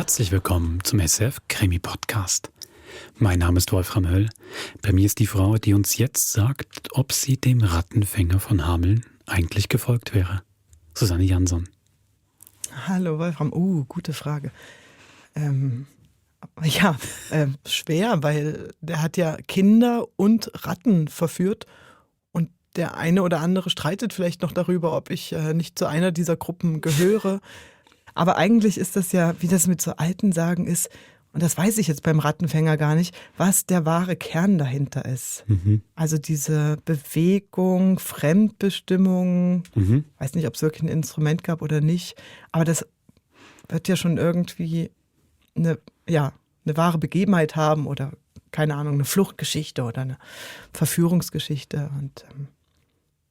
Herzlich willkommen zum SF Krimi Podcast. Mein Name ist Wolfram Höll. Bei mir ist die Frau, die uns jetzt sagt, ob sie dem Rattenfänger von Hameln eigentlich gefolgt wäre. Susanne Jansson. Hallo Wolfram, gute Frage. Schwer, weil der hat ja Kinder und Ratten verführt und der eine oder andere streitet vielleicht noch darüber, ob ich nicht zu einer dieser Gruppen gehöre. Aber eigentlich ist das ja, wie das mit so alten Sagen ist, und das weiß ich jetzt beim Rattenfänger gar nicht, was der wahre Kern dahinter ist. Also diese Bewegung, Fremdbestimmung, weiß nicht, ob es wirklich ein Instrument gab oder nicht, aber das wird ja schon irgendwie eine wahre Begebenheit haben oder, keine Ahnung, eine Fluchtgeschichte oder eine Verführungsgeschichte. Und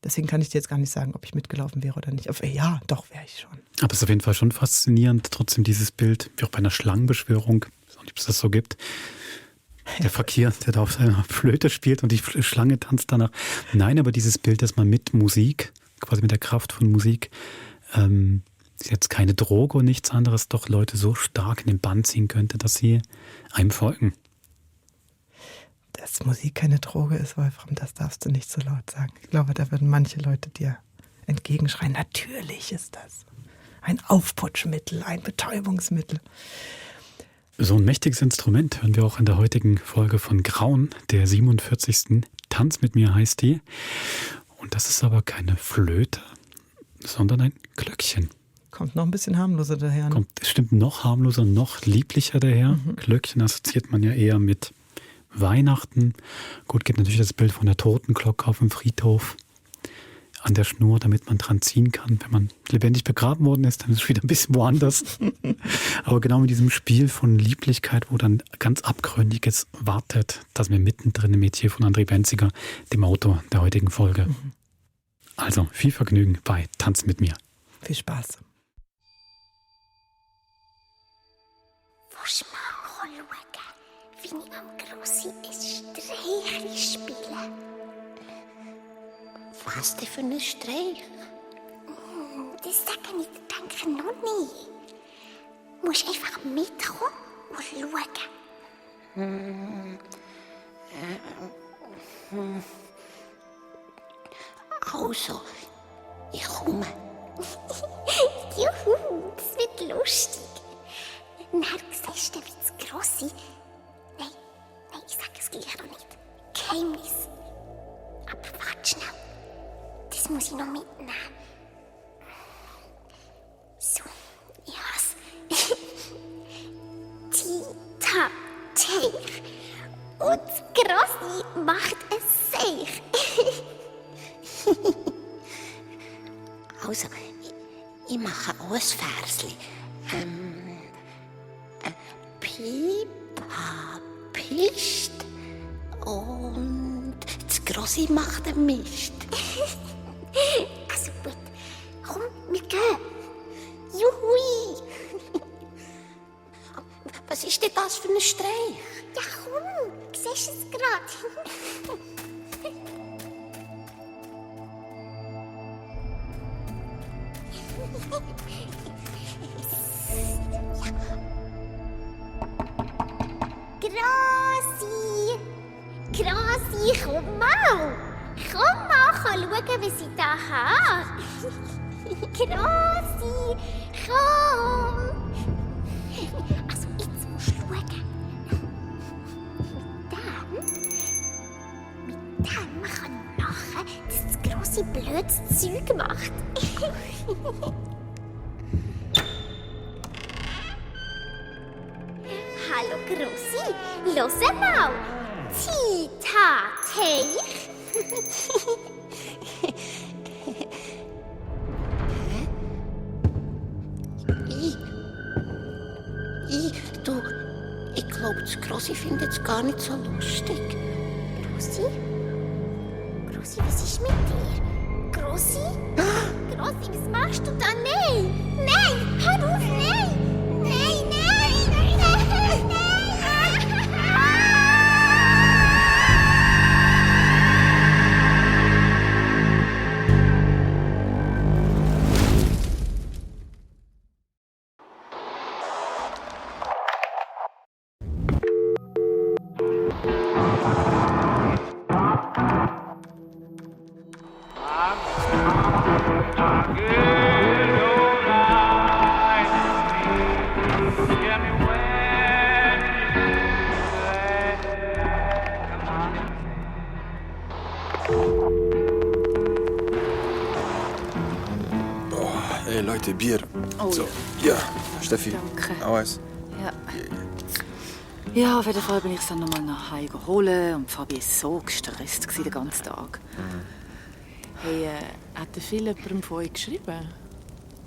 deswegen kann ich dir jetzt gar nicht sagen, ob ich mitgelaufen wäre oder nicht. Aber ja, doch, wäre ich schon. Aber es ist auf jeden Fall schon faszinierend, trotzdem dieses Bild, wie auch bei einer Schlangenbeschwörung, ob es das so gibt. Der Fakir, der da auf seiner Flöte spielt und die Schlange tanzt danach. Nein, aber dieses Bild, dass man mit Musik, quasi mit der Kraft von Musik, ist jetzt keine Droge und nichts anderes, doch Leute so stark in den Bann ziehen könnte, dass sie einem folgen. Dass Musik keine Droge ist, Wolfram, das darfst du nicht so laut sagen. Ich glaube, da würden manche Leute dir entgegenschreien. Natürlich ist das ein Aufputschmittel, ein Betäubungsmittel. So ein mächtiges Instrument hören wir auch in der heutigen Folge von Grauen, der 47. Tanz mit mir heißt die. Und das ist aber keine Flöte, sondern ein Glöckchen. Kommt noch ein bisschen harmloser daher. Ne? Stimmt, noch harmloser, noch lieblicher daher. Glöckchen assoziiert man ja eher mit Weihnachten. Gut, gibt natürlich das Bild von der Totenglocke auf dem Friedhof an der Schnur, damit man dran ziehen kann. Wenn man lebendig begraben worden ist, dann ist es wieder ein bisschen woanders. Aber genau mit diesem Spiel von Lieblichkeit, wo dann ganz Abgründiges wartet, das mir mittendrin im Metier von André Benziger, dem Autor der heutigen Folge. Also viel Vergnügen bei Tanz mit mir. Viel Spaß. Willst du mal schauen, wie ich am Grossi ein Streichchen spiele? Was denn für ein Streich? Das sage ich dir, denke noch nicht. Du musst einfach mitkommen und schauen. Also, ich komme. Juhu, das wird lustig. Dann siehst du, wie das Grossi... Nein, ich sage es gleich noch nicht. Geheimnis. Aber warte schnell. Das muss ich noch mitnehmen. So, ich has. Tita, Teich. Und das Grossi macht es Seich. Also, ich mache auch ein Versli. Pipa, Pist und das Grossi macht den Mist. Also gut, komm, wir gehen. Juhui. Was ist denn das für ein Streich? Ja komm, siehst du es gerade? Grossi, komm mal! Komm mal, schauen, was ich da habe! Grossi, komm! Also, jetzt musst du schauen. Mit dem kann ich machen, dass das Grossi blödes Zeug macht. Hallo Grossi, hör mal! Tita, Teich. Ich glaube, das Grossi findet es gar nicht so lustig. Grossi? Grossi, was ist mit dir? Grossi? Grossi, was machst du da? Nein! Nein! Hör auf! Nein! Nein, nein! Nein, nein, nein! Leute, Bier. Oh, So, ja, Steffi. Danke. Auch eins. Ja. Ja, auf jeden Fall bin ich dann noch mal nach Hause geholt und Fabi war so gestresst den ganzen Tag. Hey, hat der Phil jemandem von euch geschrieben?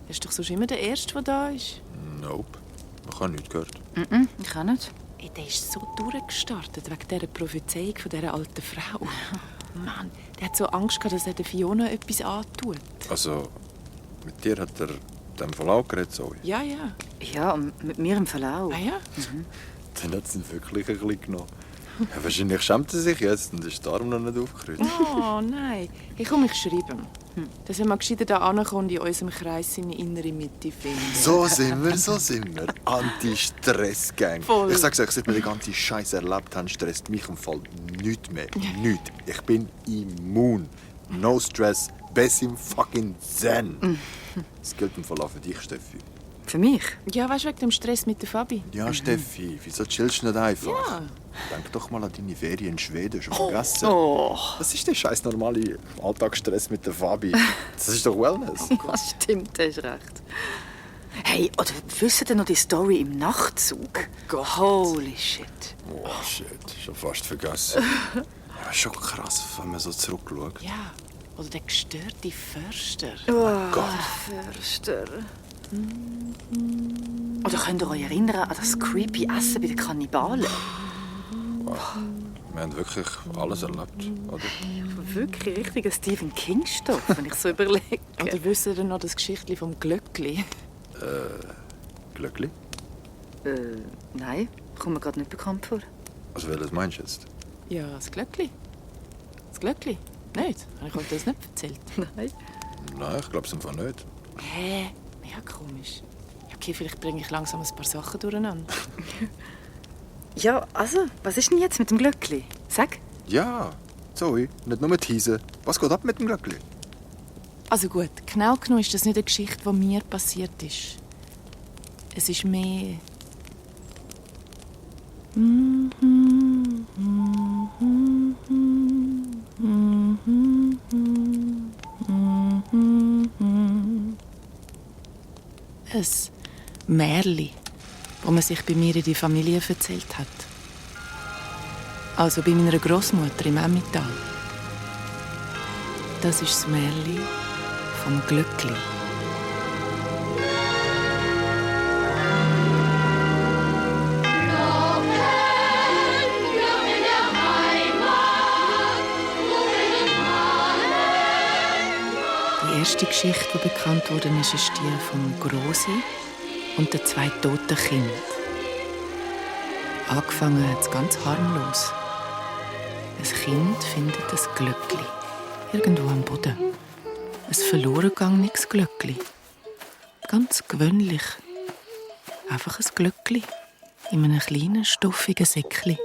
Er ist doch sonst immer der Erste, der da ist. Nope. Ich habe nichts gehört. Ich auch nicht. Hey, der ist so durchgestartet wegen dieser Prophezeiung von dieser alten Frau. Mann, der hat so Angst gehabt, dass er der Fiona etwas antut. Also, mit dir hat er dem Fall auch geredet, Zoe? Ja, ja. Ja, und mit mir im Verlauf. Ah ja? Dann hat es ihn wirklich ein bisschen genommen. Ja, wahrscheinlich schämt er sich jetzt und ist der Arm noch nicht aufgerührt. Oh nein. Hey, komm, ich schreibe ihm. Dass wir mal gescheiter da ankommen und in unserem Kreis seine innere Mitte finden. So sind wir. Anti-Stress-Gang. Voll. Ich sag's euch, seit wir den ganzen Scheiß erlebt haben, stresst mich im Fall nichts mehr. Nichts. Ich bin immun. No stress. Best im fucking Zen. Das gilt im Fall auch für dich, Steffi. Für mich? Ja, weißt du, wegen dem Stress mit der Fabi? Ja, Steffi, wieso chillst du nicht einfach? Ja. Denk doch mal an deine Ferien in Schweden, schon vergessen. Oh, Was ist der scheiß normale Alltagsstress mit der Fabi? Das ist doch Wellness. das stimmt, du hast recht. Hey, oder wisst ihr noch die Story im Nachtzug? Gott. Holy shit. Oh shit, schon fast vergessen. Ja, schon krass, wenn man so zurückschaut. Ja. Oder der gestörte Förster. Gott. Förster. Oder könnt ihr euch erinnern an das creepy Essen bei den Kannibalen? Wir haben wirklich alles erlebt, oder? Wirklich richtiger Stephen King-Stoff, wenn ich so überlege. Oder wisst ihr noch das Geschichtli vom Glöckli? Glücklich? Nein, kommt mir gerade nicht bekannt vor. Also, welches meinst du jetzt? Ja, das Glöckli. Das Glöckli? Nicht? Habe ich euch das nicht erzählt? Nein. Nein, ich glaube es einfach nicht. Hä? Mega komisch. Okay, vielleicht bringe ich langsam ein paar Sachen durcheinander. Ja, also, was ist denn jetzt mit dem Glöckli? Sag. Ja, Zoe, nicht nur teasen. Was geht ab mit dem Glöckli? Also gut, genau genommen ist das nicht eine Geschichte, die mir passiert ist. Es ist mehr... Ein Märchen, das man sich bei mir in die Familie erzählt hat. Also bei meiner Großmutter im Emmental. Das ist das Märchen vom Glöckli. Die erste Geschichte, die bekannt wurde, ist die von Grossi und den 2 toten Kindern. Angefangen hat es ganz harmlos. Ein Kind findet ein Glöckli irgendwo am Boden. Ein verloren gegangenes Glöckli. Ganz gewöhnlich. Einfach ein Glöckli in einem kleinen, stoffigen Säckchen.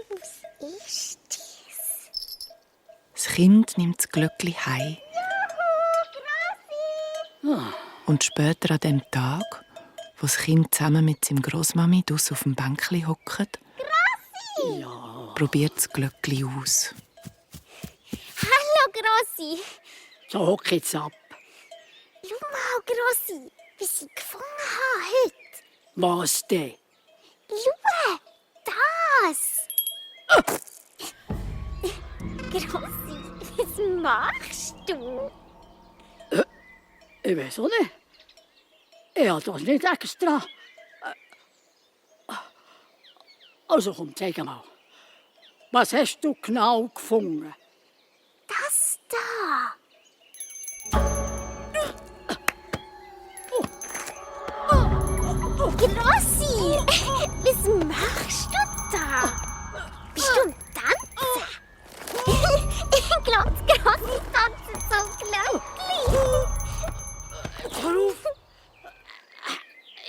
Was ist das? Das Kind nimmt das Glöckli heim. Und später an dem Tag, wo das Kind zusammen mit seinem Grossmami draussen auf dem Bänkli hockt, probiert das Glöckli aus. Hallo, Grossi. So, hock jetzt ab. Schau mal, Grossi, was ich gefunden habe heute. Was denn? Schau, das. Grossi, was machst du? Ich weiß auch nicht. Ich habe das nicht extra. Also komm, zeig mal. Was hast du genau gefunden? Das da. Grossi, was machst du da? Bist du am Tanzen? Ich glaube, Grossi tanzt so Glöckli. Hör auf!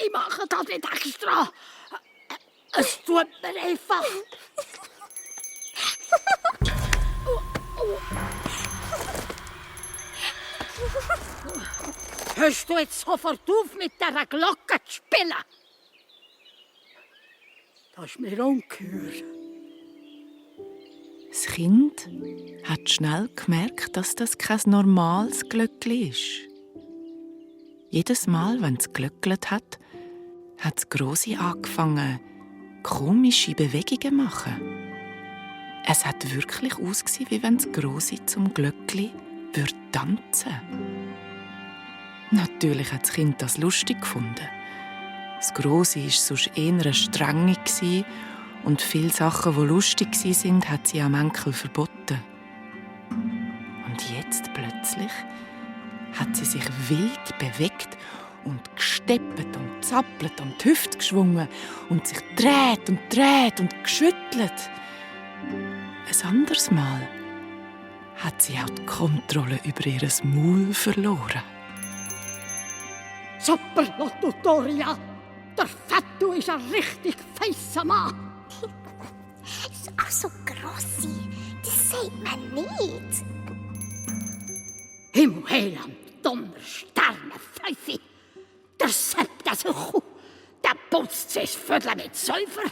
Ich mache das nicht extra. Es tut mir einfach. Hörst du jetzt sofort auf, mit dieser Glocke zu spielen? Das ist mir ungeheuer. Das Kind hat schnell gemerkt, dass das kein normales Glöckli ist. Jedes Mal, wenn es glöckelt hat das Grossi angefangen, komische Bewegungen zu machen. Es hat wirklich ausgesehen, wie wenn das Grossi zum Glöckli tanzen würde. Natürlich hat das Kind das lustig gefunden. Das Grossi war sonst eher eine Strenge und viele Sachen, die lustig waren, hat sie am Enkel verboten. Und jetzt plötzlich hat sie sich wild bewegt und gesteppt und zappelt und die Hüfte geschwungen und sich dreht und geschüttelt. Ein anderes Mal hat sie auch die Kontrolle über ihr Maul verloren. Super, Lottotoria! Der Fettu ist ein richtig feisser Mann. Also, Grossi, das sagt man nicht. Himmel, Heiland, Donner, Sterne, Pfeife. Der Sepp, der Suchu, der putzt sich Vödel mit Säufer.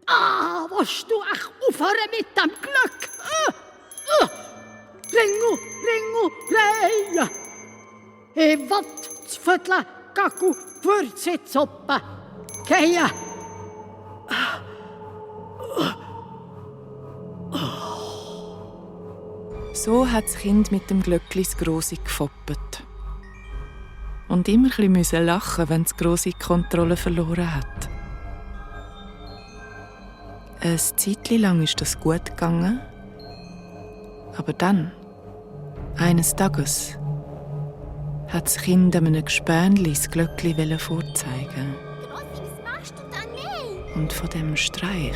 Willst du auch aufhören mit dem Glück? Ringu, Reia. Ich will das Vödel, Gaku, Würzsuppe. Gehe. So hat das Kind mit dem Glöckli das Grossi gefoppet. Und immer ein bisschen lachen, wenn das Grossi die Kontrolle verloren hat. Ein Zeitchen lang ist das gut gegangen. Aber dann, eines Tages, hat das Kind einem Gespänli das Glöckli vorzeigen. Grossi, was machst du da? Nein! Und von dem Streich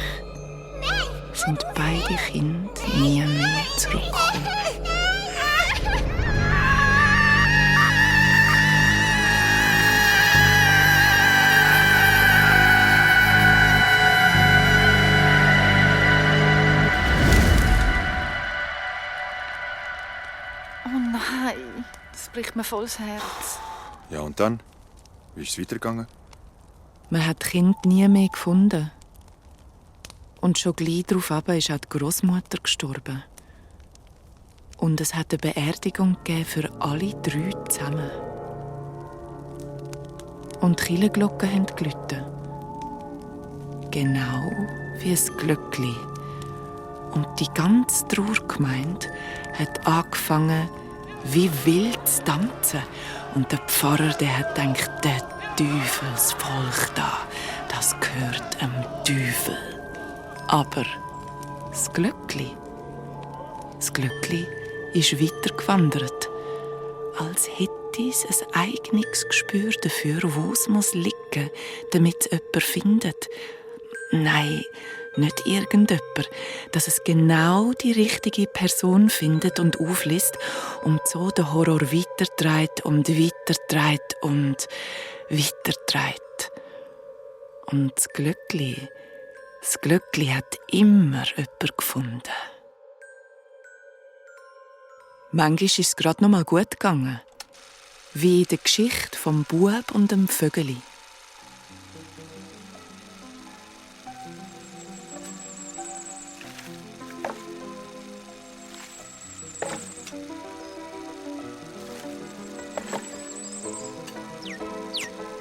Nein! sind beide Kinder nie mehr zurückgekommen. Oh nein, das bricht mir voll das Herz. Ja, und dann? Wie ist es weitergegangen? Man hat das Kind nie mehr gefunden. Und schon gleich darauf ist auch die Großmutter gestorben. Und es hat eine Beerdigung gegeben für alle 3 zusammen. Und die Kirchenglocken haben geläutet. Genau wie ein Glöckli. Und die ganze Trauergemeinde hat angefangen, wie wild zu tanzen. Und der Pfarrer, der hat gedacht, der Teufelsvolk da, das gehört dem Teufel. Aber das Glöckli ist weitergewandert, als hätte es ein eigenes Gespür dafür, wo es liegen muss, damit es jemand findet. Nein, nicht irgendjemand, dass es genau die richtige Person findet und aufliest und so den Horror weitertreibt und weitertreibt und weitertreibt. Und das Glöckli hat immer jemand gefunden. Manchmal ist es gerade noch mal gut gegangen, wie in der Geschichte vom Bub und dem Vögeli.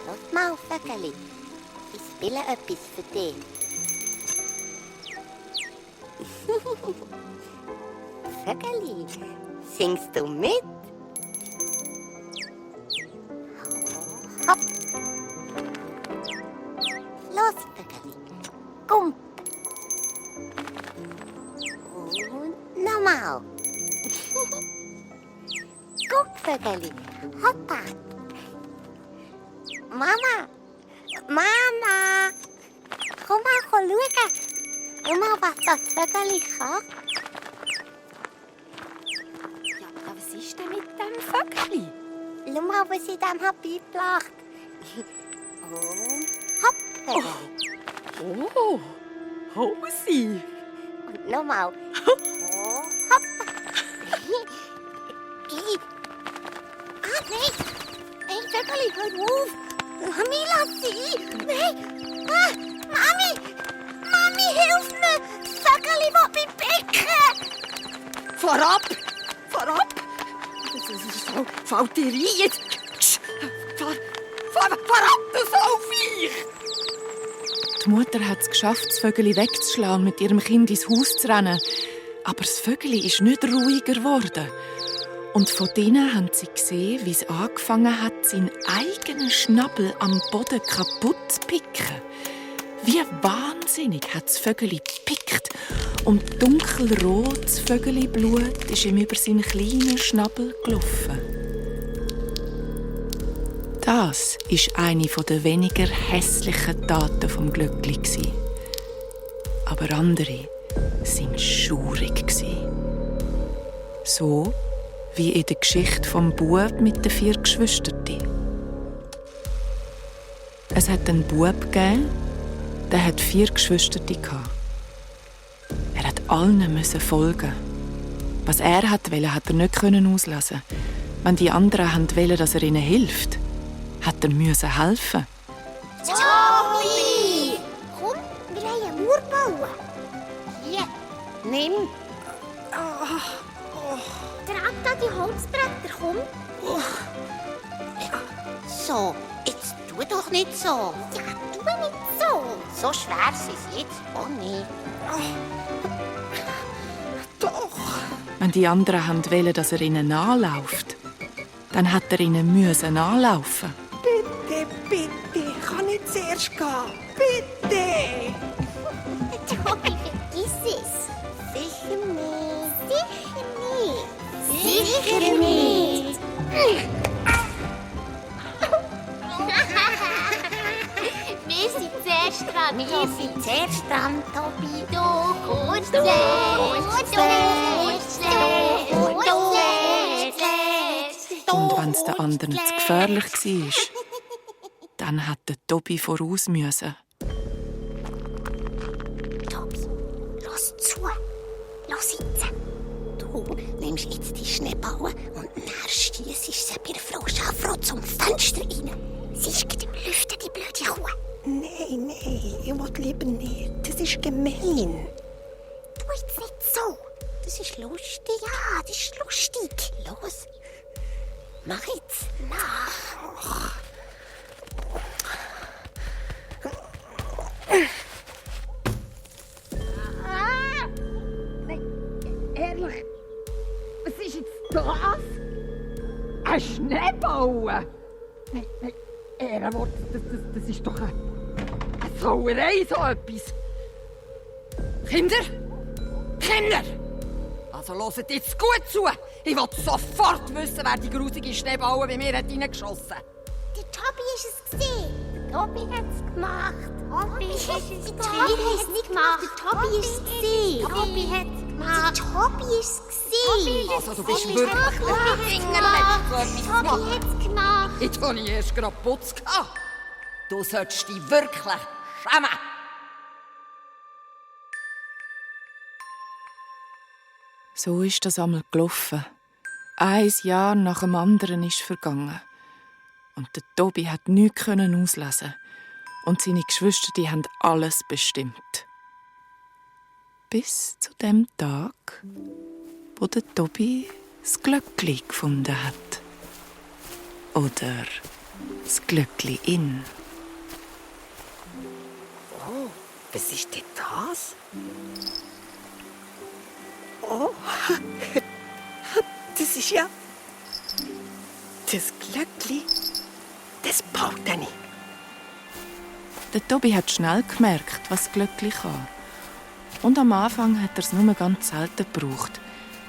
Lass mal, Vögeli. Ich spiele etwas für dich. Vögeli, singst du mit? Hopp. Los, Vögeli. Komm. Und nochmal. Guck, Vögeli. Hoppa. Mama. Komm mal schauen. Schau mal, was das Vögeli kann. Ja, aber was ist denn mit dem Vögeli? Schau mal, was ich dem beigebracht habe. Und hopp, Vögeli. Oh, Hosi. Und nochmal. Und hopp. Nein. Hey, Vögeli, hör auf. Lass sie. Nein. Mami, hilf mir. Das Vögeli will mich picken. Vorab! Das fällt dir ein jetzt. verrate Saulviech! Die Mutter hat es geschafft, das Vögeli wegzuschlagen und mit ihrem Kind ins Haus zu rennen. Aber das Vögeli ist nicht ruhiger geworden. Und von denen haben sie gesehen, wie es angefangen hat, seinen eigenen Schnabel am Boden kaputt zu picken. Wie wahnsinnig hat das Vögeli gepickt. Und dunkelrotes Vögeliblut ist ihm über seinen kleinen Schnabel gelaufen. Das war eine der weniger hässlichen Taten vom Glöckli. Aber andere waren schaurig. So wie in der Geschichte vom Bub mit den 4 Geschwistern. Es hat einen Bub gegeben, der hat 4 Geschwister gehabt. Er hat allen folgen. Was er wollte, hat er nicht auslassen. Wenn die anderen wollten, dass er ihnen hilft, hat er helfen. Tobi! Komm, wir wollen einen Mauer bauen. Hier, nimm. Trag da die Holzbretter, komm. So, jetzt tu doch nicht so. Ja, tu nicht so. So schwer ist es jetzt auch nicht. Doch. Wenn die anderen wollten, dass er ihnen nachläuft, dann hat er ihnen anlaufen. Bitte, bitte, kann ich zuerst gehen? Bitte! Tobi, vergiss es. Sicher nicht. Sicher nicht. Sicher nicht. Wir sind zuerst dran. Wir sind zuerst dran, Tobi. Du kommst zuerst. Und wenn es den anderen zu gefährlich war, dann hat der Tobi voraus müssen. Tobi, los zu. Los jetzt. Du nimmst jetzt die Schneeballen und dann schiessest sie bei Frau Schafrau zum Fenster rein. Sie ist gerade im Lüften, die blöde Kuh. Nein, ich will lieber nicht. Das ist gemein. Tu jetzt nicht so. Das ist lustig. Ja, das ist lustig. Los. Mach jetzt nach. Ehrlich, was ist jetzt das? Ein Schneeball? Nein, Ehrenwort, das ist doch eine Sauerei, so etwas. Kinder! Also hört jetzt gut zu. Ich will sofort wissen, wer die grusige Schneeballe bei mir reingeschossen hat. Der Tobi ist es gesehen. Der Tobi hat es gemacht. Tobi hat es nicht gemacht. Der Tobi ist es gesehen. Tobi hat es gemacht. Der Tobi ist es gesehen. Also du bist wirklich der Fingerletzte, so etwas zu Tobi machen. hat es gemacht. Jetzt habe ich erst gerade Putz gehabt. Du solltest dich wirklich schämen. So ist das einmal gelaufen. 1 Jahr nach dem anderen ist vergangen. Und der Tobi hat nichts auslesen. Und seine Geschwister, die haben alles bestimmt. Bis zu dem Tag, wo der Tobi das Glöckli gefunden hat. Oder das Glöckli in. Oh, was ist denn das? Oh, das ist ja... Das Glöckli, das braucht er nicht. Der Tobi hat schnell gemerkt, was das Glöckli kann. Und am Anfang hat er es nur ganz selten gebraucht.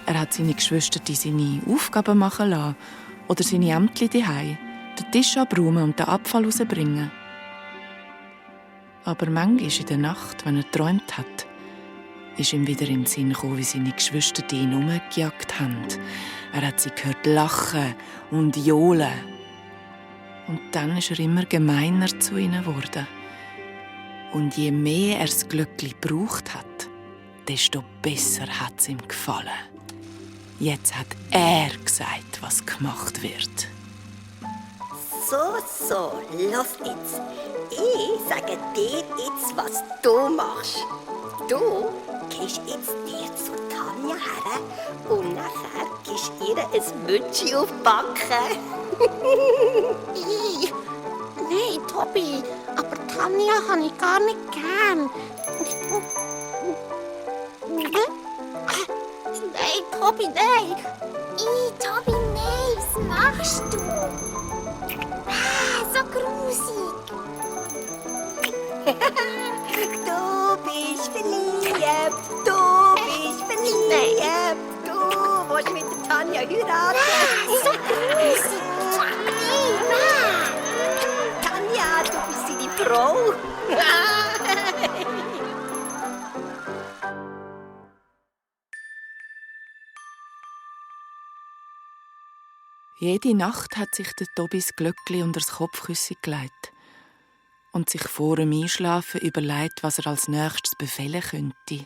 Er hat seine Geschwister seine Aufgaben machen lassen oder seine Ämtli daheim, den Tisch abräumen und den Abfall rausbringen. Aber manchmal in der Nacht, wenn er geträumt hat, ist ihm wieder in den Sinn gekommen, wie seine Geschwister ihn umgejagt haben. Er hat sie gehört lachen und johlen. Und dann ist er immer gemeiner zu ihnen geworden. Und je mehr er das Glöckli gebraucht hat, desto besser hat es ihm gefallen. Jetzt hat er gesagt, was gemacht wird. So, los jetzt. Ich sage dir jetzt, was du machst. Du gehst jetzt dir zu Tanja her und nachher gibst ihr ein Mützchen auf die Backe. Nein, Tobi, aber Tanja habe ich gar nicht gern. Nein, Tobi, nein. Tobi, nein, was machst du? So grusig. Du bist verliebt, du bist verliebt. Du willst mit der Tanja heiraten. So grusig. Nein, Tanja, du bist seine Frau. Jede Nacht hat sich der Tobi das Glöckli unter das Kopfkissen gelegt und sich vor dem Einschlafen überlegt, was er als nächstes befehlen könnte.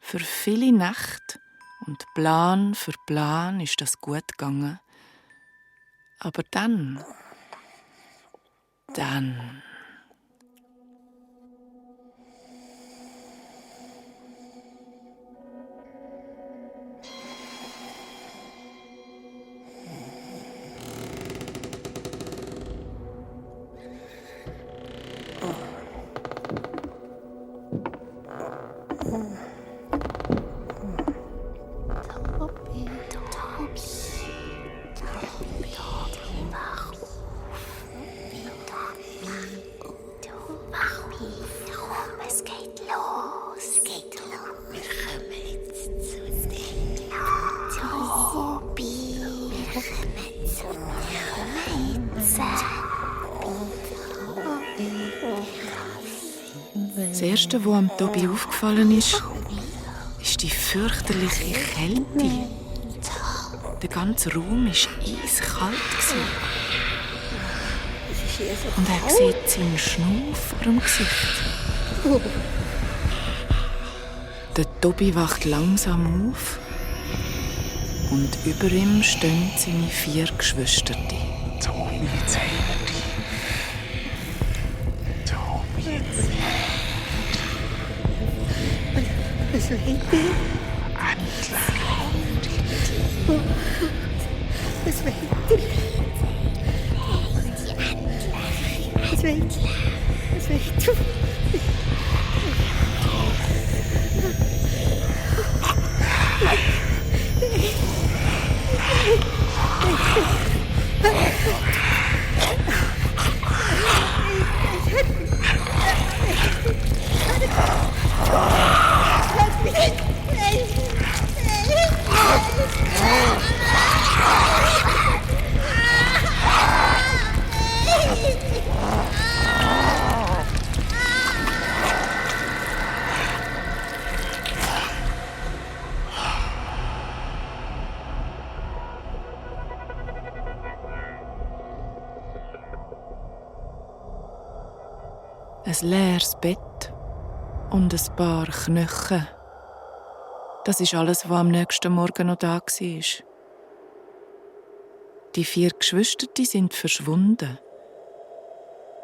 Für viele Nächte und Plan für Plan ist das gut gegangen. Aber dann... es geht los. Wir kommen jetzt zu dir. Tobi, wir kommen zu dir. Das Erste, was am Tobi aufgefallen ist die fürchterliche Kälte. Der ganze Raum war eiskalt. Und er sieht seinen Schnuff vor dem Gesicht. Der Tobi wacht langsam auf und über ihm stehen seine 4 Geschwister. Tobi, jetzt haben wir dich. Tobi, jetzt haben wir dich. Was wollt ihr? Endlich. Was wollt ihr? Was wollt ihr? Was wollt ihr? Ein leeres Bett und ein paar Knochen. Das ist alles, was am nächsten Morgen noch da war. Die 4 Geschwister sind verschwunden.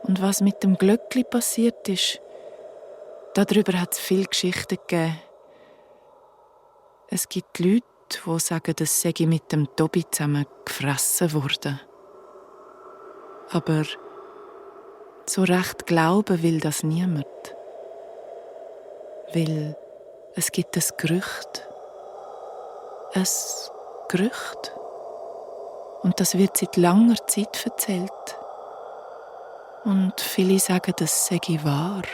Und was mit dem Glöckli passiert ist, darüber hat es viele Geschichten gegeben. Es gibt Leute, die sagen, dass sie mit dem Tobi zusammen gefressen wurden. Aber so recht glauben will das niemand. Weil es gibt ein Gerücht. Ein Gerücht. Und das wird seit langer Zeit erzählt. Und viele sagen, das sei wahr.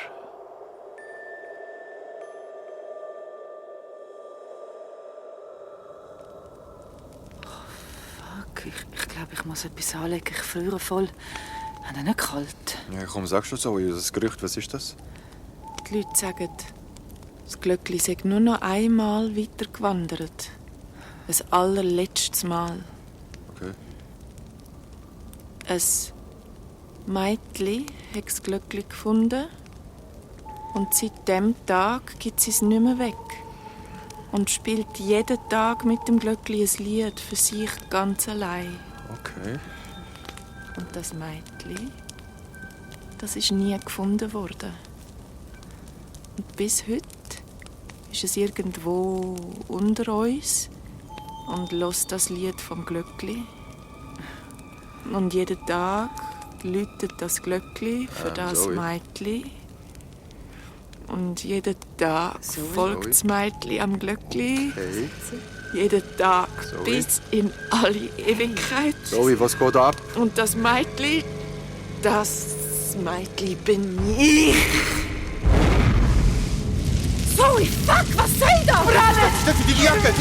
Ich glaube, ich muss etwas anlegen. Ich friere voll. Ich habe nicht kalt. Ja, komm, sagst du so, das Gerücht, was ist das? Die Leute sagen, das Glöckli sei nur noch einmal weitergewandert. Ein allerletztes Mal. Okay. Ein Mädchen hat das Glöckli gefunden und seit diesem Tag gibt sie es nicht mehr weg. Und spielt jeden Tag mit dem Glöckli ein Lied für sich ganz allein. Okay. Und das Mädchen, das ist nie gefunden worden. Und bis heute ist es irgendwo unter uns und hört das Lied vom Glöckli. Und jeden Tag läutet das Glöckli für das Zoe. Mädchen. Und jeden Tag folgt das Mädchen am Glöckli. Hey, Jeden Tag Zoe. bis in alle Ewigkeit. Zoe, was geht ab? Und das Mädchen bin ich. Zoe, fuck, was soll das? Steffi, die Jacke!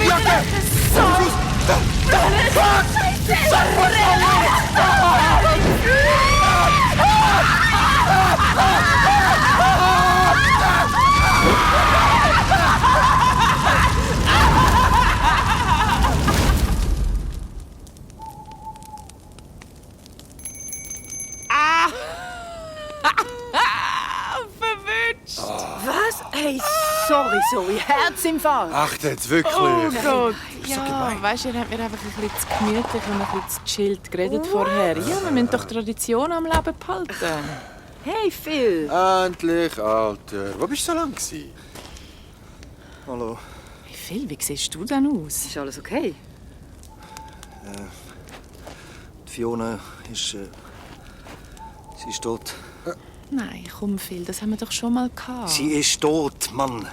Verwünscht. Was? Hey, sorry, Zoe. Herzinfarkt. Ach, jetzt wirklich? Oh Gott. Ja, weißt du, ihr habt mir einfach ein bisschen zu gemütlich und ein bisschen zu chillt geredet vorher. Ja, wir müssen doch Tradition am Leben behalten. Hey, Phil. Endlich, Alter. Wo bist du so lange gewesen? Hallo. Hey, Phil, wie siehst du denn aus? Ist alles okay? Die Fiona ist... sie ist tot. Nein, komm, Phil, das haben wir doch schon mal gehabt. Sie ist tot, Mann.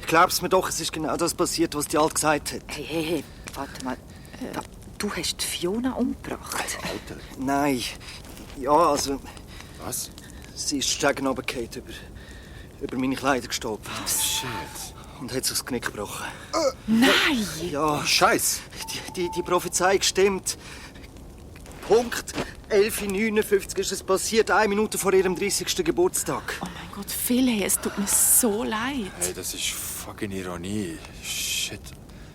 Glaub's mir doch, es ist genau das passiert, was die Alte gesagt hat. Hey, warte mal. Du hast die Fiona umgebracht. Alter. Nein. Ja, also... Was? Sie ist Stegen runtergefallen, über meine Kleider gestolpert. Shit. Und hat sich das Knick gebrochen. Nein! Ja, Scheiß. die Prophezeiung stimmt. Punkt 11.59 ist es passiert, 1 Minute vor ihrem 30. Geburtstag. Oh mein Gott, Phil, hey, es tut mir so leid. Hey, das ist fucking Ironie. Shit.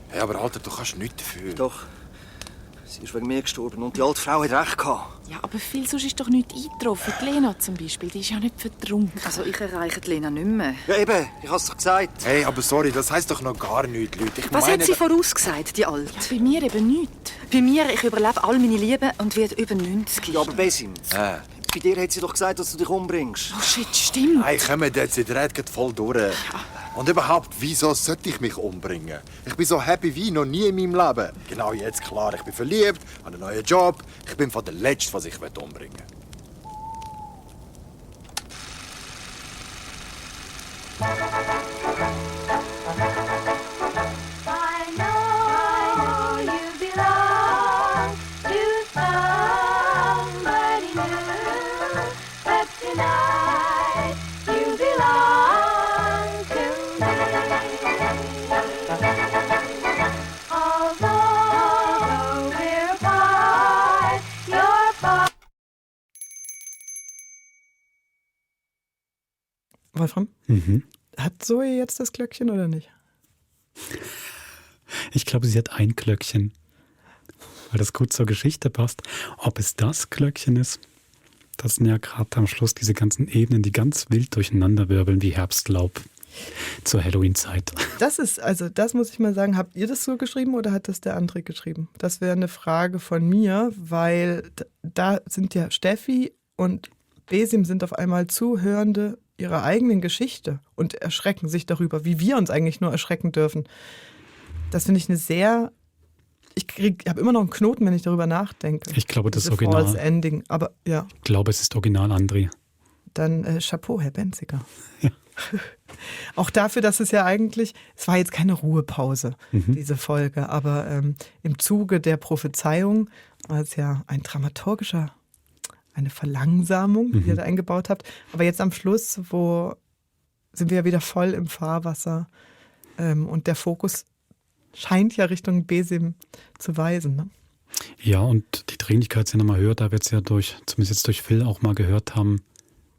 Hey, aber Alter, du kannst nichts dafür. Doch. Sie ist wegen mir gestorben und die alte Frau hat recht gehabt. Ja, aber Phil, sonst ist doch nichts eingetroffen. Die Lena zum Beispiel, die ist ja nicht vertrunken. Also ich erreiche die Lena nicht mehr. Ja eben, ich hab's doch gesagt. Hey, aber sorry, das heisst doch noch gar nichts, Leute. Ich Was meine, hat sie vorausgesagt, die Alte? Ja, bei mir eben nichts. Bei mir, ich überlebe all meine Lieben und werde über 90. Ja, aber Besim, bei dir hat sie doch gesagt, dass du dich umbringst. Oh shit, stimmt. Hey, komm jetzt, ihr dreht gerade voll durch. Und überhaupt, wieso sollte ich mich umbringen? Ich bin so happy wie noch nie in meinem Leben. Genau jetzt, klar, ich bin verliebt, habe einen neuen Job. Ich bin von der Letzte, was ich umbringen will. Wolfram, hat Zoe jetzt das Glöckchen oder nicht? Ich glaube, sie hat ein Glöckchen, weil das gut zur Geschichte passt. Ob es das Glöckchen ist, das sind ja gerade am Schluss diese ganzen Ebenen, die ganz wild durcheinanderwirbeln wie Herbstlaub zur Halloween-Zeit. Das muss ich mal sagen, habt ihr das so geschrieben oder hat das der André geschrieben? Das wäre eine Frage von mir, weil da sind ja Steffi und Besim sind auf einmal Zuhörende ihrer eigenen Geschichte und erschrecken sich darüber, wie wir uns eigentlich nur erschrecken dürfen. Das finde ich eine sehr... Ich habe immer noch einen Knoten, wenn ich darüber nachdenke. Ich glaube, das ist Diese original. False Ending, aber ja. Ich glaube, es ist original, André. Dann Chapeau, Herr Benziger. Ja. Auch dafür, dass es ja eigentlich, es war jetzt keine Ruhepause, diese Folge, aber im Zuge der Prophezeiung war es ja eine Verlangsamung, die ihr da eingebaut habt. Aber jetzt am Schluss, wo sind wir ja wieder voll im Fahrwasser und der Fokus scheint ja Richtung Besim zu weisen. Ne? Ja, und die Dringlichkeit ist ja nochmal höher, da wir es ja zumindest jetzt durch Phil auch mal gehört haben,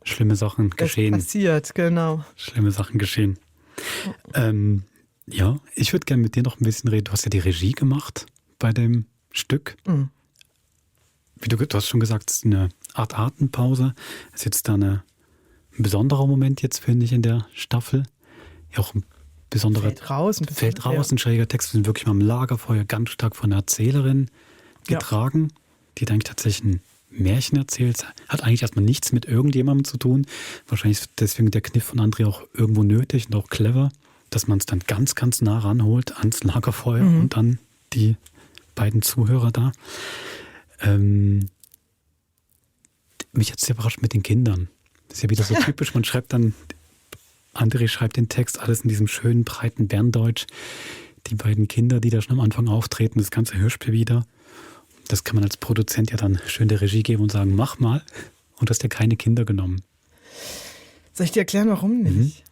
schlimme Sachen geschehen. Es passiert, genau. Schlimme Sachen geschehen. Ja, ich würde gerne mit dir noch ein bisschen reden. Du hast ja die Regie gemacht bei dem Stück. Mhm. Du hast schon gesagt, es ist eine Art Atempause. Es ist jetzt da ein besonderer Moment jetzt, finde ich, in der Staffel. Ja, auch ein besonderer... Fällt raus, ein schräger Text. Wir sind wirklich mal am Lagerfeuer ganz stark von der Erzählerin getragen, die hat eigentlich tatsächlich ein Märchen erzählt. Hat eigentlich erstmal nichts mit irgendjemandem zu tun. Wahrscheinlich ist deswegen der Kniff von André auch irgendwo nötig und auch clever, dass man es dann ganz, ganz nah ranholt ans Lagerfeuer und dann die beiden Zuhörer da. mich hat es überrascht mit den Kindern. Das ist ja wieder so typisch, man schreibt dann, André schreibt den Text, alles in diesem schönen, breiten Berndeutsch. Die beiden Kinder, die da schon am Anfang auftreten, das ganze Hörspiel wieder. Das kann man als Produzent ja dann schön der Regie geben und sagen, mach mal. Und du hast ja keine Kinder genommen. Soll ich dir erklären, warum nicht?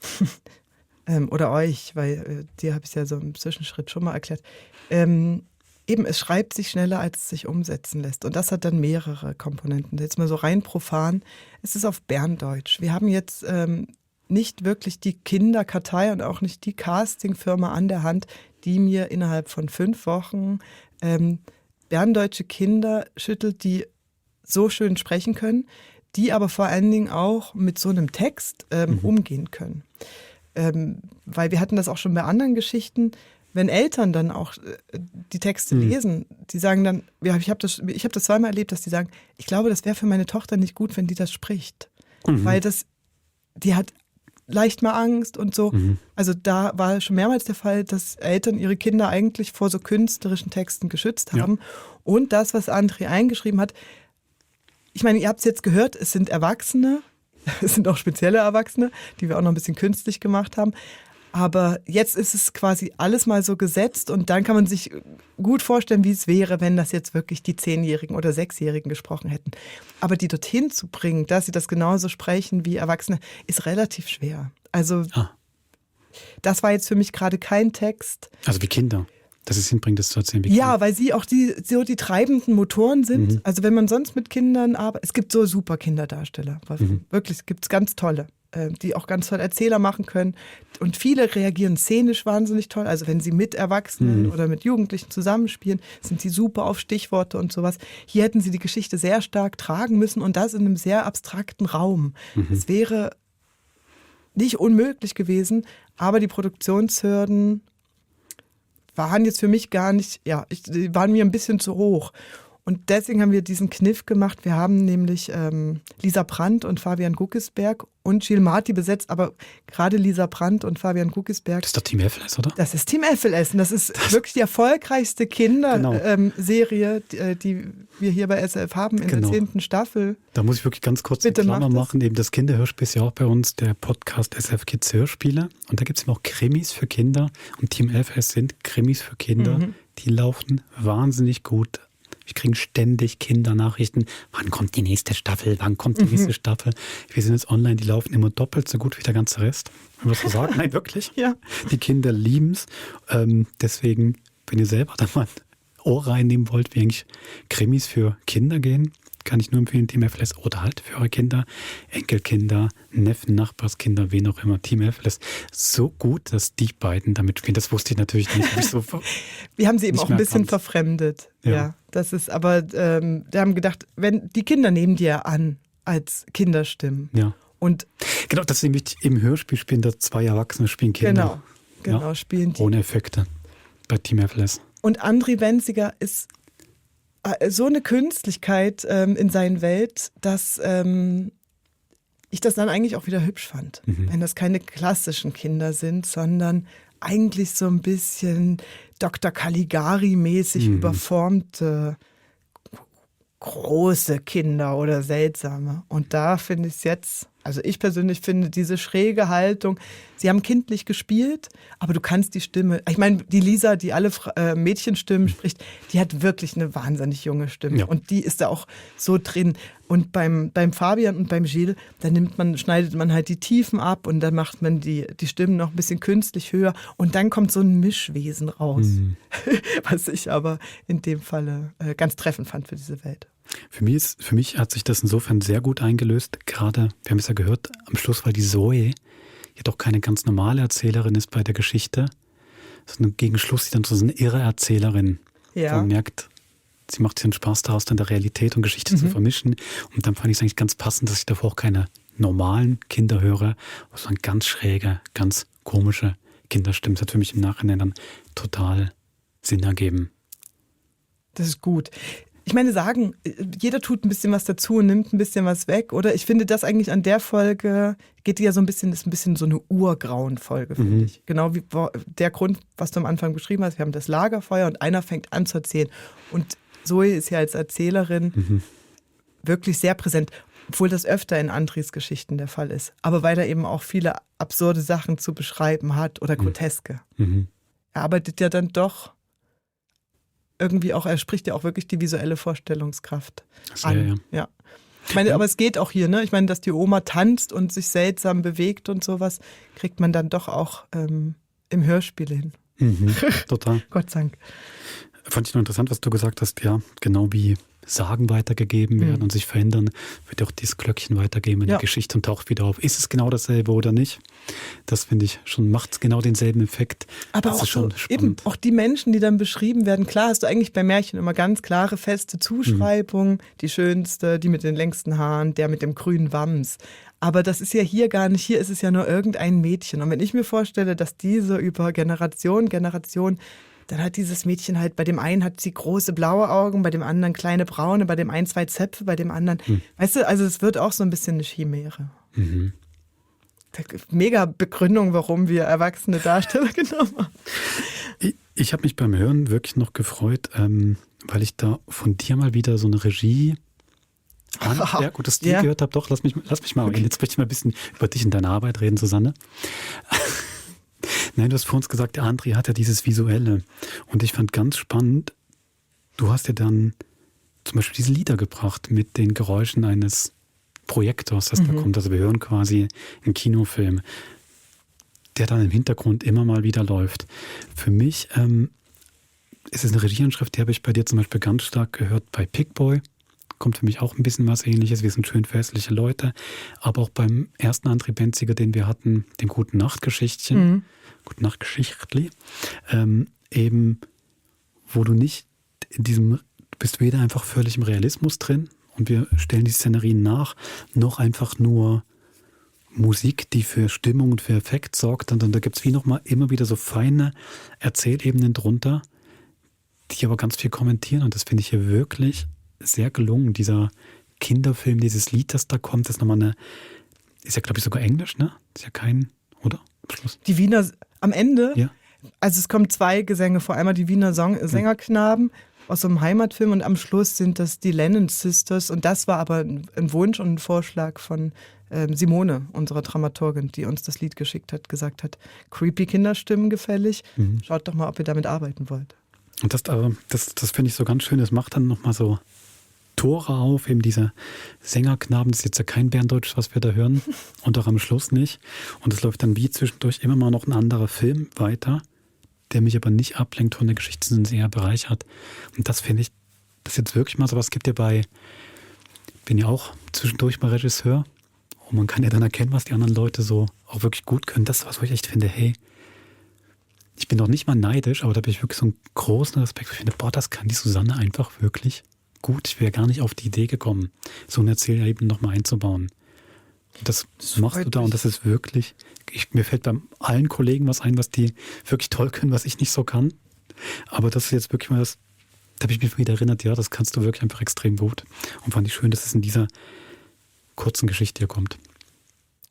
Oder euch, weil dir habe ich es ja so im Zwischenschritt schon mal erklärt. Eben, es schreibt sich schneller, als es sich umsetzen lässt. Und das hat dann mehrere Komponenten. Jetzt mal so rein profan. Es ist auf Berndeutsch. Wir haben jetzt nicht wirklich die Kinderkartei und auch nicht die Castingfirma an der Hand, die mir innerhalb von 5 Wochen berndeutsche Kinder schüttelt, die so schön sprechen können, die aber vor allen Dingen auch mit so einem Text umgehen können. Weil wir hatten das auch schon bei anderen Geschichten, wenn Eltern dann auch die Texte lesen, die sagen dann, ich habe das zweimal erlebt, dass die sagen, ich glaube, das wäre für meine Tochter nicht gut, wenn die das spricht. Weil die hat leicht mal Angst und so. Also da war schon mehrmals der Fall, dass Eltern ihre Kinder eigentlich vor so künstlerischen Texten geschützt haben. Ja. Und das, was André eingeschrieben hat, ich meine, ihr habt es jetzt gehört, es sind Erwachsene, es sind auch spezielle Erwachsene, die wir auch noch ein bisschen künstlich gemacht haben. Aber jetzt ist es quasi alles mal so gesetzt und dann kann man sich gut vorstellen, wie es wäre, wenn das jetzt wirklich die 10-Jährigen oder 6-Jährigen gesprochen hätten. Aber die dorthin zu bringen, dass sie das genauso sprechen wie Erwachsene, ist relativ schwer. Also das war jetzt für mich gerade kein Text. Also wie Kinder. Dass es hinbringt, das zu erzählen. Ja, weil sie auch die treibenden Motoren sind. Also wenn man sonst mit Kindern arbeitet, es gibt so super Kinderdarsteller. Wirklich, es gibt ganz tolle, die auch ganz toll Erzähler machen können. Und viele reagieren szenisch wahnsinnig toll. Also wenn sie mit Erwachsenen oder mit Jugendlichen zusammenspielen, sind sie super auf Stichworte und sowas. Hier hätten sie die Geschichte sehr stark tragen müssen und das in einem sehr abstrakten Raum. Es wäre nicht unmöglich gewesen, aber die Produktionshürden waren jetzt für mich gar nicht, die waren mir ein bisschen zu hoch. Und deswegen haben wir diesen Kniff gemacht. Wir haben nämlich Lisa Brandt und Fabian Guckisberg und Gilles Marty besetzt, aber gerade Lisa Brandt und Fabian Guckisberg. Das ist doch Team FLS, oder? Das ist Team FLS und das ist wirklich die erfolgreichste Kinderserie, die wir hier bei SRF haben in der 10. Staffel. Da muss ich wirklich ganz kurz eine Klammer machen. Eben das Kinderhörspiel ist ja auch bei uns der Podcast SF Kids Hörspiele. Und da gibt es eben auch Krimis für Kinder. Und Team FLS sind Krimis für Kinder. Die laufen wahnsinnig gut. Wir kriegen ständig Kindernachrichten. Wann kommt die nächste Staffel? Wann kommt die nächste Staffel? Wir sind jetzt online, die laufen immer doppelt so gut wie der ganze Rest. Wenn wir so sagen, nein, wirklich. Ja. Die Kinder lieben es. Deswegen, wenn ihr selber da mal ein Ohr reinnehmen wollt, wie eigentlich Krimis für Kinder gehen, kann ich nur empfehlen, Team FLS oder halt für eure Kinder, Enkelkinder, Neffen, Nachbarskinder, wen auch immer, Team FLS. So gut, dass die beiden damit spielen. Das wusste ich natürlich nicht. Wir haben sie eben auch ein bisschen verfremdet. Ja, das ist aber, wir haben gedacht, wenn die Kinder nehmen die ja an als Kinderstimmen. Ja. Und genau, das ist nämlich im Hörspiel spielen da 2 Erwachsene spielen Kinder. Genau, spielen die. Ohne Effekte bei Team FLS. Und André Wenziger ist so eine Künstlichkeit in seiner Welt, dass ich das dann eigentlich auch wieder hübsch fand. Wenn das keine klassischen Kinder sind, sondern eigentlich so ein bisschen Dr. Caligari-mäßig überformte große Kinder oder seltsame. Und da finde ich es jetzt, also ich persönlich finde diese schräge Haltung, sie haben kindlich gespielt, aber du kannst die Stimme, ich meine, die Lisa, die alle Mädchenstimmen spricht, die hat wirklich eine wahnsinnig junge Stimme. Ja. Und die ist da auch so drin. Und beim Fabian und beim Gilles, da schneidet man halt die Tiefen ab und dann macht man die Stimmen noch ein bisschen künstlich höher und dann kommt so ein Mischwesen raus, was ich aber in dem Falle ganz treffend fand für diese Welt. Für mich hat sich das insofern sehr gut eingelöst. Gerade, wir haben es ja gehört, am Schluss war die Zoe, die doch keine ganz normale Erzählerin ist bei der Geschichte, sondern gegen Schluss sie dann so eine irre Erzählerin. Ja. Man merkt, sie macht sich einen Spaß daraus, dann der Realität und Geschichte zu vermischen. Und dann fand ich es eigentlich ganz passend, dass ich davor auch keine normalen Kinder höre, sondern ganz schräge, ganz komische Kinderstimmen. Das hat für mich im Nachhinein dann total Sinn ergeben. Das ist gut. Ich meine, jeder tut ein bisschen was dazu und nimmt ein bisschen was weg, oder? Ich finde das eigentlich an der Folge, ist ein bisschen so eine urgrauen Folge, finde ich. Genau wie der Grund, was du am Anfang beschrieben hast, wir haben das Lagerfeuer und einer fängt an zu erzählen. Und Zoe ist ja als Erzählerin wirklich sehr präsent. Obwohl das öfter in Andries Geschichten der Fall ist. Aber weil er eben auch viele absurde Sachen zu beschreiben hat oder groteske. Er arbeitet ja dann doch irgendwie auch, er spricht ja auch wirklich die visuelle Vorstellungskraft an. Ja. Ich meine, aber es geht auch hier, ne? Ich meine, dass die Oma tanzt und sich seltsam bewegt und sowas, kriegt man dann doch auch im Hörspiel hin. Total. Gott sei Dank. Fand ich noch interessant, was du gesagt hast, ja, genau wie Sagen weitergegeben werden und sich verändern, wird auch dieses Glöckchen weitergeben in der Geschichte und taucht wieder auf. Ist es genau dasselbe oder nicht? Das finde ich schon, macht es genau denselben Effekt. Aber das auch ist schon so, eben auch die Menschen, die dann beschrieben werden, klar hast du eigentlich bei Märchen immer ganz klare, feste Zuschreibungen, die schönste, die mit den längsten Haaren, der mit dem grünen Wams. Aber das ist ja hier gar nicht, hier ist es ja nur irgendein Mädchen. Und wenn ich mir vorstelle, dass diese über Generation, dann hat dieses Mädchen halt, bei dem einen hat sie große blaue Augen, bei dem anderen kleine braune, bei dem einen 2 Zöpfe, bei dem anderen, weißt du, also es wird auch so ein bisschen eine Chimäre. Mega Begründung, warum wir erwachsene Darsteller genommen haben. Ich habe mich beim Hören wirklich noch gefreut, weil ich da von dir mal wieder so eine Regie gutes Stil gehört habe. Doch, lass mich mal, jetzt möchte ich mal ein bisschen über dich und deine Arbeit reden, Susanne. Nein, du hast vor uns gesagt, der André hat ja dieses Visuelle. Und ich fand ganz spannend, du hast ja dann zum Beispiel diese Lieder gebracht mit den Geräuschen eines Projektors, das da kommt. Also wir hören quasi einen Kinofilm, der dann im Hintergrund immer mal wieder läuft. Für mich ist es eine Regieanschrift, die habe ich bei dir zum Beispiel ganz stark gehört bei Pickboy. Kommt für mich auch ein bisschen was Ähnliches. Wir sind schön verlässliche Leute. Aber auch beim ersten André Benziger, den wir hatten, dem Guten Nacht-Geschichtchen, Guten Nacht-Geschichtli, eben, wo du nicht du bist weder einfach völlig im Realismus drin und wir stellen die Szenerien nach, noch einfach nur Musik, die für Stimmung und für Effekt sorgt. Und da gibt es wie nochmal immer wieder so feine Erzählebenen drunter, die aber ganz viel kommentieren. Und das finde ich hier wirklich sehr gelungen. Dieser Kinderfilm, dieses Lied, das da kommt, ist nochmal ist ja, glaube ich, sogar Englisch, ne? Ist ja kein, oder? Schluss. Die Wiener, am Ende, ja. Also es kommen 2 Gesänge vor. Einmal die Wiener Sängerknaben aus so einem Heimatfilm und am Schluss sind das die Lennon Sisters. Und das war aber ein Wunsch und ein Vorschlag von Simone, unserer Dramaturgin, die uns das Lied geschickt hat, gesagt hat, creepy Kinderstimmen gefällig. Schaut doch mal, ob ihr damit arbeiten wollt. Und das finde ich so ganz schön. Das macht dann nochmal so Tore auf, eben diese Sängerknaben. Das ist jetzt ja kein Berndeutsch, was wir da hören. Und auch am Schluss nicht. Und es läuft dann wie zwischendurch immer mal noch ein anderer Film weiter, der mich aber nicht ablenkt von der Geschichte, sondern sehr bereichert. Und das finde ich, das ist jetzt wirklich mal so was gibt ja bin ja auch zwischendurch mal Regisseur. Und man kann ja dann erkennen, was die anderen Leute so auch wirklich gut können. Das ist was, wo ich echt finde, hey, ich bin doch nicht mal neidisch, aber da habe ich wirklich so einen großen Respekt. Ich finde, das kann die Susanne einfach wirklich gut. Ich wäre gar nicht auf die Idee gekommen, so eine Erzählebene nochmal einzubauen. Das machst du da und das ist wirklich, mir fällt bei allen Kollegen was ein, was die wirklich toll können, was ich nicht so kann. Aber das ist jetzt wirklich mal da habe ich mich wieder erinnert, ja, das kannst du wirklich einfach extrem gut. Und fand ich schön, dass es in dieser kurzen Geschichte hier kommt.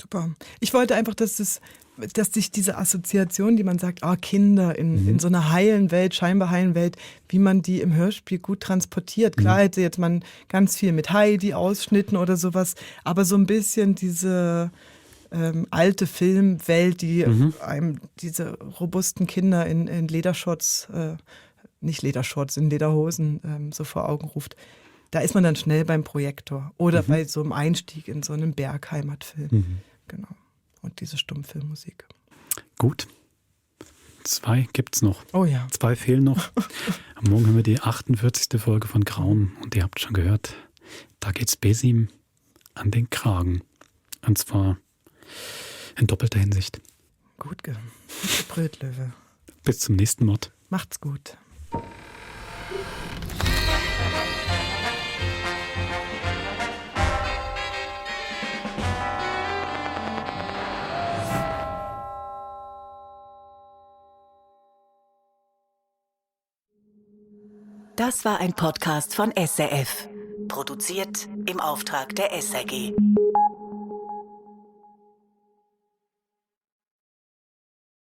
Super. Ich wollte einfach, dass sich diese Assoziation, die man sagt, Kinder in so einer heilen Welt, scheinbar heilen Welt, wie man die im Hörspiel gut transportiert. Klar hätte jetzt man ganz viel mit Heidi ausschnitten oder sowas, aber so ein bisschen diese alte Filmwelt, die einem diese robusten Kinder in Ledershorts, nicht Ledershorts, in Lederhosen so vor Augen ruft. Da ist man dann schnell beim Projektor oder bei so einem Einstieg in so einem Bergheimatfilm. Genau. Und diese Stummfilmmusik. Gut. 2 gibt's noch. Oh ja. 2 fehlen noch. Morgen haben wir die 48. Folge von Grauen. Und ihr habt schon gehört, da geht's Besim an den Kragen. Und zwar in doppelter Hinsicht. Gut gebrüllt, Löwe. Bis zum nächsten Mod. Macht's gut. Das war ein Podcast von SRF. Produziert im Auftrag der SRG.